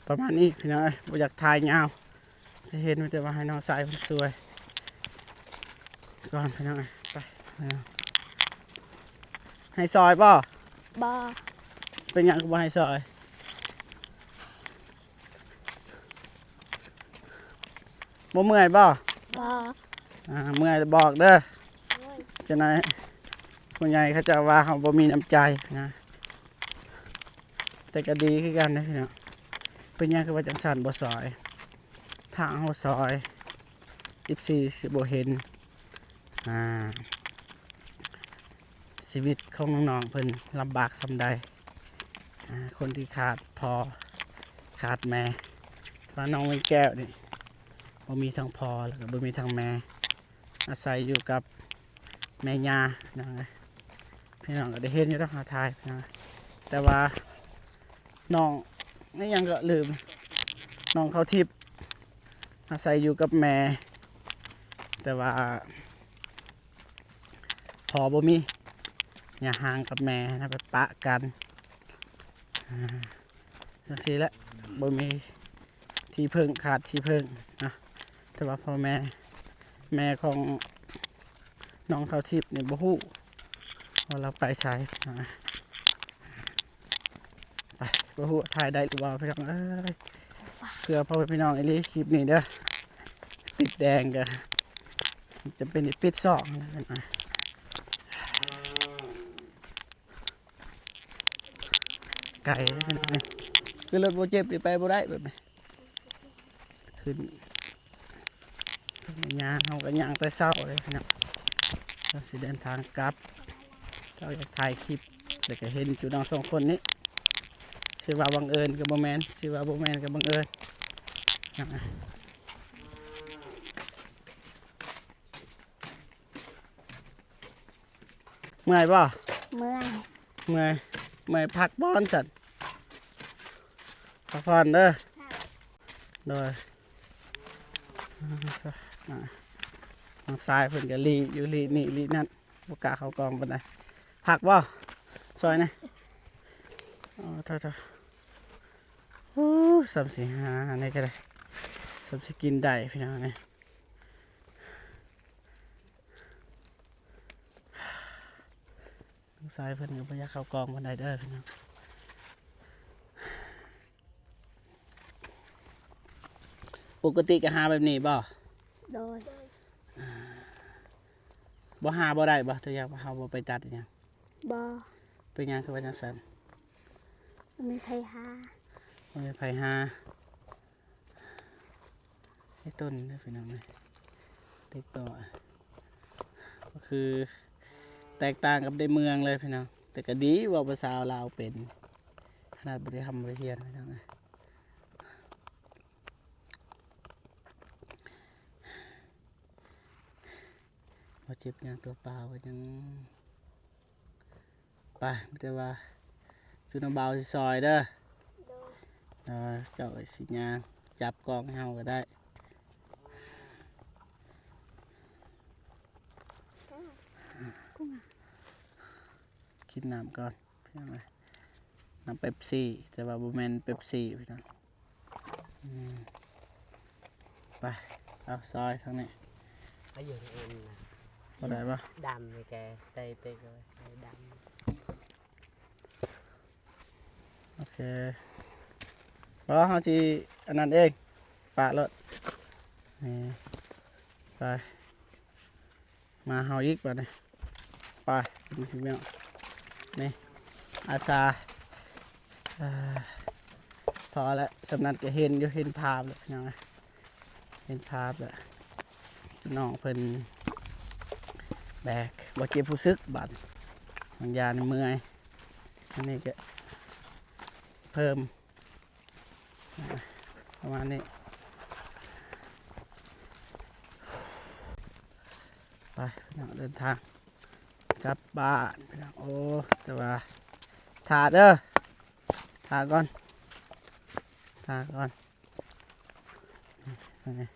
ປະມານນີ້ພີ່ນ້ອງເອີຍ ບໍ່ຢາກຖ່າຍຍາວ ຊິເຫັນມີແຕ່ວ່າໃຫ້ນ້ອງຊາຍເພິ່ນຊ່ວຍກ່ອນພີ່ນ້ອງເອີຍ ໄປ ໃຫ້ຊ່ອຍບໍ່? ບໍ່ ເປັນຫຍັງຄືບໍ່ໃຫ້ຊ່ອຍ? ບໍ່ເມື່ອຍບໍ່? ບໍ່ ອ່າ ເມື່ອຍບອກເດີ ໂອ້ຍ ຈັ່ງໃດຜູ້ໃຫຍ່ເຂົາເຈົ້າວ່າເຮົາບໍ່ມີນ້ຳໃຈນະ ແຕ່ກໍດີຄືກັນເດ້ພີ່ນ້ອງ ເປັນຫຍັງຄືວ່າຈັ່ງຊັ້ນ ບໍ່ຊ່ອຍ ຖ້າເຮົາຊ່ອຍ ເອັຟຊີ ຊິບໍ່ເຫັນ ອ່າ ຊີວິດຂອງນ້ອງໆເພິ່ນລຳບາກສ່ຳໃດ ອ່າ ຄົນທີ່ຂາດພໍ່ຂາດແມ່ ວ່ານ້ອງແກ້ວນີ້ ບໍ່ມີທັງພໍ່ ແລ້ວກໍບໍ່ມີທັງແມ່ ອາໄສຢູ່ກັບແມ່ຍ່າ ພີ່ນ້ອງເອີຍ ພີ່ນ້ອງກໍໄດ້ເຫັນຢູ່ດອກ ເຮົາຖ່າຍ ພີ່ນ້ອງ ແຕ່ວ່ານ້ອງ ອີຫຍັງກໍລືມ ນ້ອງເຂົ້າທິບ ອາໄສຢູ່ກັບແມ່ ແຕ່ວ່າພໍ່ບໍ່ມີ ຫຍ້າຮ້າງກັບແມ່ນະ ໄປປະກັນ ອ່າ ຈັ່ງຊີ້ແຫຼະ ບໍ່ມີທີ່ເພິ່ງ ຂາດທີ່ເພິ່ງນະ ແຕ່ວ່າພໍ່ແມ່ ແມ່ຂອງນ້ອງເຂົ້າທິບນີ້ບໍ່ຮູ້ວ່າລາວໄປໃສນະ. ໄປ ບໍ່ຮູ້ຖ່າຍໄດ້ຫຼືບໍ່ ພີ່ນ້ອງເອີຍ ເພື່ອພໍ່ແມ່ພີ່ນ້ອງອີ່ຫຼີ ຄລິບນີ້ເດີ ຕິດແດງກໍຈຳເປັນໄດ້ປິດຊ່ອງ ໄກເດີພີ່ນ້ອງເອີຍ ຄືລົດບໍ່ເຈັບນີ້ໄປບໍ່ໄດ້ແບບນີ້. ຂຶ້ນ ຍ່າງ ເຮົາກໍຍ່າງແຕ່ເຊົ້າເລີຍພີ່ນ້ອງ ເຮົາຊິເດີນທາງກັບ ເຈົ້າຢາກຖ່າຍຄລິບ ແລ້ວກໍເຫັນຈຸນ້ອງສອງຄົນນີ້ ຊິວ່າບັງເອີນກໍບໍ່ແມ່ນ ຊິວ່າບໍ່ແມ່ນກໍບັງເອີນ ເມື່ອຍບໍ່? ເມື່ອຍ ເມື່ອຍ ເມື່ອຍພັກບ່ອນຊັ້ນ ພັກຜ່ອນເດີ ໂດຍ ນ້ອງຊາຍເພິ່ນກໍລີ້ຢູ່ລີ້ນີ້ລີ້ນັ້ນ ບໍ່ກ້າເຂົ້າກ້ອງປານໃດ ພັກບໍ່? ຊ່ອຍແດ່ ໂອ້ ໂທ້ໆ ໂອ້ ສ່ຳຊິຫາອັນນີ້ກໍໄດ້ ສ່ຳຊິກິນໄດ້ພີ່ນ້ອງເອີຍ. ນ້ອງຊາຍເພິ່ນກໍບໍ່ຢາກເຂົ້າກ້ອງປານໃດເດີພີ່ນ້ອງ ປົກກະຕິກໍຫາແບບນີ້ບໍ່? ໂດຍ ບໍ່ຫາບໍ່ໄດ້ບໍ່? ຕົວຢ່າງວ່າເຮົາບໍ່ໄປຕັດອີ່ຫຍັງ? ບໍ່ ເປັນຫຍັງຄືວ່າຈັ່ງຊັ້ນ? ບໍ່ມີໃຜຫາ ບໍ່ມີໃຜຫາ. ໃນຕົ້ນເດີພີ່ນ້ອງເອີຍ ເດັກນ້ອຍ ກໍຄືແຕກຕ່າງກັບໃນເມືອງເລີຍພີ່ນ້ອງ ແຕ່ກໍດີເວົ້າພາສາລາວເປັນ ຂະໜາດບໍ່ໄດ້ຮ່ຳບໍ່ໄດ້ຮຽນພີ່ນ້ອງເອີຍ ບໍ່ເຈັບຫຍັງ ຕົວເປົ່າກໍຍັງ ໄປ ມີແຕ່ວ່າຈຸນ້ອງບ່າວຊິຊ່ອຍເດີ ໂດຍ ເອີ ເຈົ້າກໍຊິຍ່າງຈັບກ້ອງໃຫ້ເຮົາກໍໄດ້ ກິນນ້ຳກ່ອນ ພີ່ນ້ອງເອີຍ ນ້ຳເປັບຊີ ແຕ່ວ່າບໍ່ແມ່ນເປັບຊີພີ່ນ້ອງ. ອືມ ໄປ ເອົາຊອຍທາງນີ້ ເອົາຢູ່ທາງອື່ນນະ ບໍ່ໄດ້ບໍ່? ດຳນີ້ແກ ໃສ່ເປັກເອົາໄວ້ ໃສ່ດຳ ໂອເຄ ບໍ່ ເຮົາຊິອັນນັ້ນເອງ ປະໂລດ ນີ້ ໄປ. ມາເຮົາອີກບາດນີ້ ໄປ ນີ້ ອາສາ ເອີ ເອີ ພໍແລ້ວ ສ່ຳນັ້ນກໍເຫັນຢູ່ ເຫັນພາບແລ້ວ ພີ່ນ້ອງເອີຍ ເຫັນພາບແລ້ວ ນ້ອງເພິ່ນແບກ ບໍ່ເຈັບຮູ້ສຶກບາດ ບາງຢ່າງເມື່ອຍ ອັນນີ້ກໍເພີ່ມ ປະມານນີ້ ໄປພີ່ນ້ອງ ເດີນທາງກັບບ້ານພີ່ນ້ອງ. ໂອ້ ແຕ່ວ່າຖ້າເດີ ຖ້າກ່ອນ ຖ້າກ່ອນ ນີ້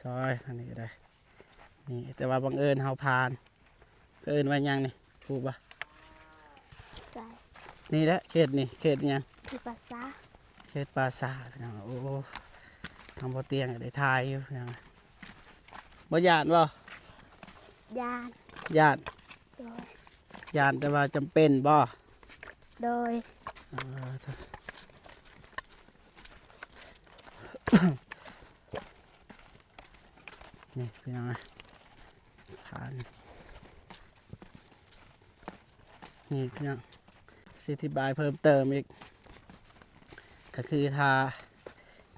ຊອຍທາງນີ້ກໍໄດ້ ນີ້ ແຕ່ວ່າບັງເອີນເຮົາຜ່ານ ເອີ້ນວ່າຫຍັງນີ້ ຮູ້ບໍ່? ໃສ? ນີ້ແຫຼະ ເຂດນີ້ ເຂດຫຍັງ? ເຂດປ່າຊ້າ ເຂດປ່າຊ້າພີ່ນ້ອງ. ໂອ້ ທາງບໍ່ຕຽງກໍໄດ້ຖ່າຍຢູ່ພີ່ນ້ອງ. ບໍ່ຢ້ານບໍ່? ຢ້ານ ຢ້ານ ໂດຍ ຢ້ານ ແຕ່ວ່າຈຳເປັນບໍ່? ໂດຍ ເອີ ນີ້ພີ່ນ້ອງ ຜ່ານ ນີ້ພີ່ນ້ອງ ຊິອະທິບາຍເພີ່ມເຕີມອີກ ກໍຄືຖ້າ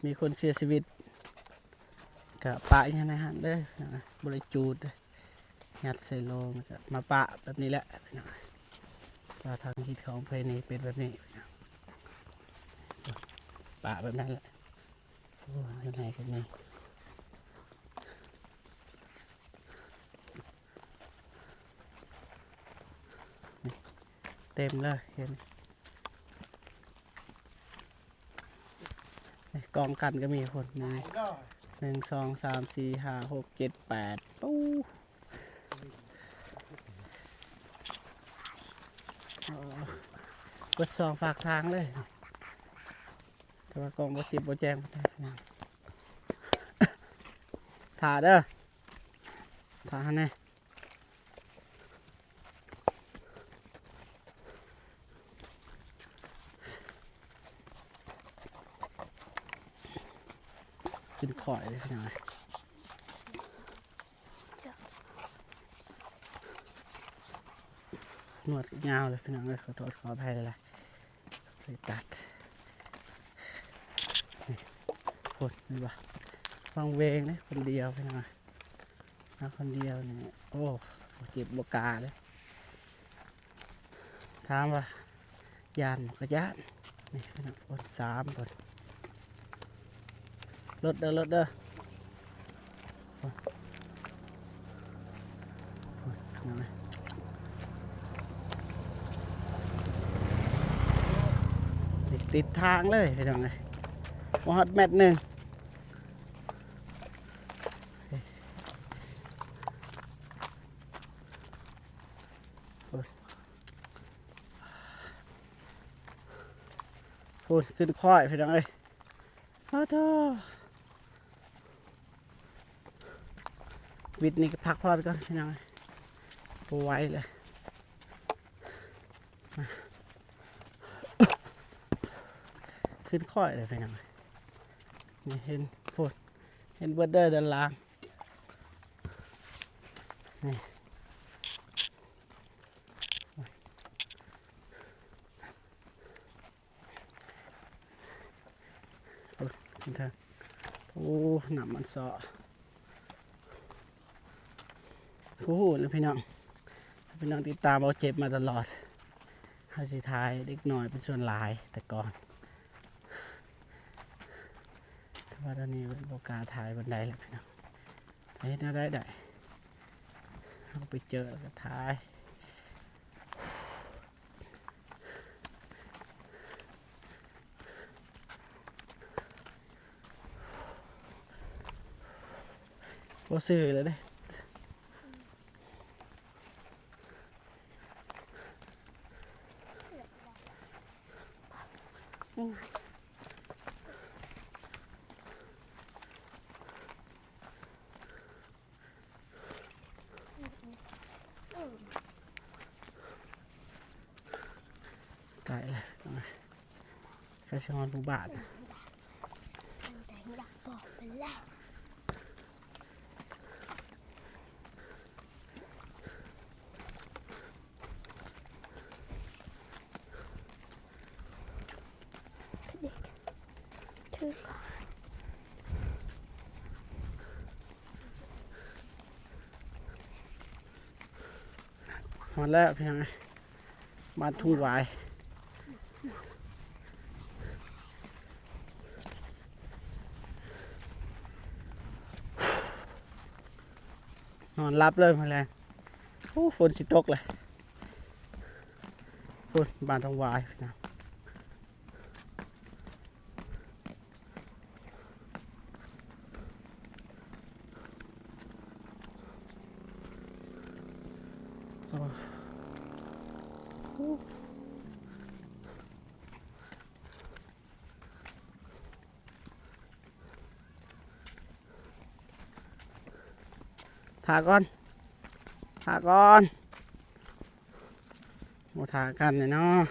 ມີຄົນເສຍຊີວິດ ກໍປະຢູ່ໃນຫັ້ນເດີ ບໍ່ໄດ້ຈູດເດີ ຍັດໃສ່ໂລງ ແລ້ວກໍມາປະແບບນີ້ແຫຼະ ວ່າທາງຮີດຂອງປະເພນີເປັນແບບນີ້ ປະແບບນັ້ນແຫຼະ. ໂອ້ ໃນກໍມີ ເຕັມເລີຍ ເຫັນ ນີ້ ກອງກັນກໍມີພຸ້ນ ໜຶ່ງ ໜຶ່ງ ສອງ ສາມ ສີ່ ຫ້າ ຫົກ ເຈັດ ແປດ ປູ້ ເອີ ເບິດສອງຟາກທາງເລີຍ ແຕ່ວ່າກ້ອງບໍ່ຕິດບໍ່ແຈ້ງປານໃດ ຖ້າເດີ ຖ້າຫັ້ນແດ່. ຂຶ້ນຂ້ອຍເລີຍພີ່ນ້ອງ ໜວດຍາວເລີຍພີ່ນ້ອງເອີຍ ຂໍໂທດຂໍອະໄພຫຼາຍໆ ໄປຕັດ ນີ້ ພຸ້ນ ເຫັນບໍ່ ວັງເວງເດ້ ຄົນດຽວພີ່ນ້ອງ ມາຄົນດຽວນີ້ ໂອ້ ບໍ່ເຈັບບໍ່ກາເດ້ ຖາມວ່າຢ້ານບໍ່ ກໍຢ້ານ ນີ້ພີ່ນ້ອງ ຄົນສາມຄົນ ລົດເດີ ລົດເດີ ຕິດທາງເລີຍພີ່ນ້ອງເອີຍ ບໍ່ຮອດແມັດໜຶ່ງ ພຸ້ນ ຂຶ້ນຄ້ອຍພີ່ນ້ອງເອີຍ ໂອ້ໂທ້ ວິດນີ້ກໍພັກຜ່ອນກ່ອນພີ່ນ້ອງ ບໍ່ໄຫວແລ້ວ ຂຶ້ນຄ້ອຍເລີຍພີ່ນ້ອງ ນີ້ເຫັນ ພຸ້ນ ເຫັນເບິດເດີດ້ານລ່າງ ນີ້ ໂອ້ຍ ຂຶ້ນເທິງ ໂອ້ ນ້ຳມັນເຊາະ ຮູ້ໆນະພີ່ນ້ອງ ຖ້າພີ່ນ້ອງຕິດຕາມເບົາເຈັບມາຕະຫຼອດ ເຮົາຊິຖ່າຍເດັກນ້ອຍເປັນສ່ວນຫຼາຍແຕ່ກ່ອນ ແຕ່ວ່າດຽວນີ້ບໍ່ກ້າຖ່າຍປານໃດແລ້ວພີ່ນ້ອງ ເຮັດແນວໃດໄດ້ ເຮົາໄປເຈີແລ້ວກໍຖ່າຍ ບໍ່ຊື່ແລ້ວເດ້. ໃກ້ແລ້ວ ໃກ້ຊິຮອດໝູ່ບ້ານ. ເດັກ ຮອດແລ້ວພີ່ນ້ອງເອີຍ ບ້ານທົ່ງຫວາຍ ນອນຫຼັບເລີຍມື້ແລງ. ໂອ້ ຝົນຊິຕົກແລ້ວ ພຸ້ນ ບ້ານທົ່ງຫວາຍພີ່ນ້ອງ. ຖ້າກ່ອນ ຖ້າກ່ອນ. ບໍ່ຖ້າກັນແຫຼະເນາະ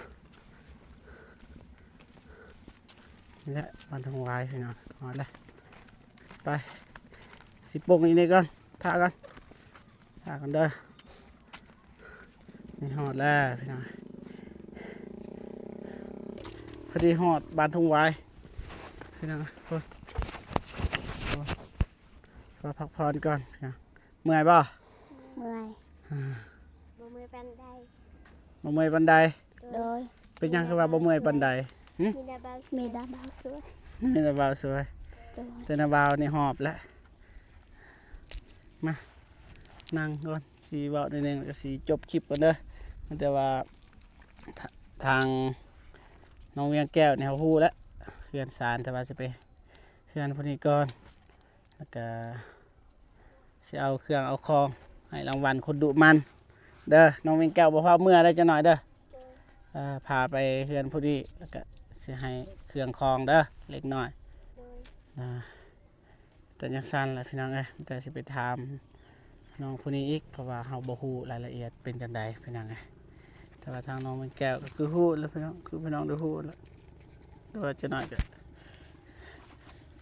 ນີ້ແຫຼະ ບ້ານທົ່ງຫວາຍພີ່ນ້ອງ ຮອດແລ້ວ. ໄປ ຊິປົກອີກນີ້ກ່ອນ ຖ້າກ່ອນ ຖ້າກ່ອນເດີ. ນີ້ຮອດແລ້ວພີ່ນ້ອງ ພໍດີຮອດບ້ານທົ່ງຫວາຍພີ່ນ້ອງ. ໂອ້ ມາພັກຜ່ອນກ່ອນພີ່ນ້ອງ. ເມື່ອຍບໍ່? ເມື່ອຍ ບໍ່ເມື່ອຍປານໃດ ບໍ່ເມື່ອຍປານໃດ. ໂດຍ ເປັນຫຍັງຄືວ່າບໍ່ເມື່ອຍປານໃດ? ຫຶ? ມີແຕ່ບ່າວສວຍ ມີແຕ່ບ່າວສວຍ ມີແຕ່ບ່າວສວຍ. ໂດຍ ແຕ່ນາບ່າວນີ້ຫອບແລ້ວ. ມາ ນັ່ງກ່ອນ ຊິເວົ້າໜ້ອຍໜຶ່ງ ແລ້ວກໍຊິຈົບຄລິບກ່ອນເດີ. ແຕ່ວ່າ ທ- ທາງນ້ອງວຽງແກ້ວນີ້ເຮົາຮູ້ແລ້ວ ເຮືອນຊານ ແຕ່ວ່າຊິໄປເຮືອນຜູ້ນີ້ກ່ອນ ແລ້ວກະຊິເອົາເຄື່ອງເອົາຂອງໃຫ້ລາງວັນຄົນດຸໝັ່ນເດີ. ນ້ອງວຽງແກ້ວບໍ່ພາເມືອເດີ ຈັກໜ້ອຍເດີ. ເອີ ພາໄປເຮືອນຜູ້ນີ້ ແລ້ວກະຊິໃຫ້ເຄື່ອງຂອງເດີ ເລັກນ້ອຍ. ໂດຍ ອາ ແຕ່ຈັ່ງຊັ້ນລະພີ່ນ້ອງເອີຍ ແຕ່ຊິໄປຖາມນ້ອງຜູ້ນີ້ອີກ ເພາະວ່າເຮົາບໍ່ຮູ້ລາຍລະອຽດເປັນຈັ່ງໃດພີ່ນ້ອງເອີຍ. ແຕ່ວ່າທາງນ້ອງວຽງແກ້ວກໍຄືຮູ້ແລ້ວພີ່ນ້ອງ ຄືພີ່ນ້ອງໄດ້ຮູ້ແລ້ວ. ແຕ່ວ່າຈັກໜ້ອຍກໍ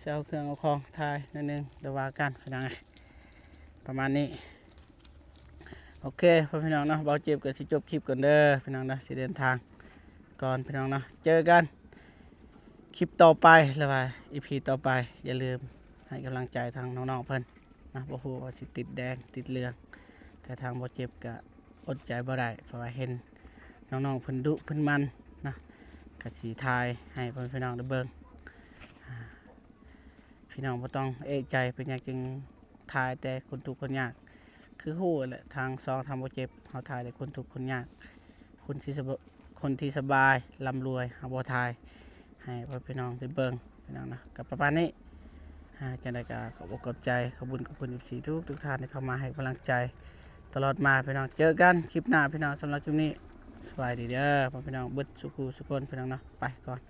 ຊິເອົາເຄື່ອງເອົາຂອງຖ່າຍໜ້ອຍໜຶ່ງ ແລ້ວວ່າກັນພີ່ນ້ອງເອີຍ ປະມານນີ້. ໂອເຄ ພໍ່ພີ່ນ້ອງເນາະ ບ່າວເຈັບກໍຊິຈົບຄລິບກ່ອນເດີພີ່ນ້ອງເນາະ ຊິເດີນທາງກ່ອນພີ່ນ້ອງເນາະ. ເຈີກັນຄລິບຕໍ່ໄປ ຫຼືວ່າອີພີຕໍ່ໄປ. ຢ່າລືມໃຫ້ກຳລັງໃຈທາງນ້ອງໆເພິ່ນເນາະ ບໍ່ຮູ້ວ່າຊິຕິດແດງຕິດເຫຼືອງ ແຕ່ທາງບ່າວເຈັບກະອົດໃຈບໍ່ໄດ້ ເພາະວ່າເຫັນນ້ອງໆເພິ່ນດຸເພິ່ນໝັ່ນເນາະ ກະຊິຖ່າຍໃຫ້ພໍ່ແມ່ພີ່ນ້ອງໄດ້ເບິ່ງ. ອ່າ ພີ່ນ້ອງບໍ່ຕ້ອງເອກໃຈເປັນຫຍັງຈຶ່ງຖ່າຍແຕ່ຄົນທຸກຄົນຍາກ ຄືຮູ້ແຫຼະ ທາງຊ່ອງທາງບໍ່ເຈັບ ເຮົາຖ່າຍແຕ່ຄົນທຸກຄົນຍາກ ຄົນທີ່ສະບ- ຄົນທີ່ສະບາຍລ່ຳລວຍ ເຮົາບໍ່ຖ່າຍໃຫ້ພໍ່ແມ່ພີ່ນ້ອງໄດ້ເບິ່ງພີ່ນ້ອງເນາະ. ກໍປະມານນີ້ ອ່າ ຈັ່ງໃດກໍຂອບອົກຂອບໃຈ ຂອບບຸນຂອບຄຸນ ເອັຟຊີ ທຸກໆທ່ານທີ່ເຂົ້າມາໃຫ້ກຳລັງໃຈຕະຫຼອດມາພີ່ນ້ອງ. ເຈີກັນຄລິບໜ້າພີ່ນ້ອງ ສຳລັບຄລິບນີ້ ສະບາຍດີເດີພໍ່ແມ່ພີ່ນ້ອງເບິດສູ່ຜູ້ສູ່ຄົນພີ່ນ້ອງເນາະ. ໄປກ່ອນ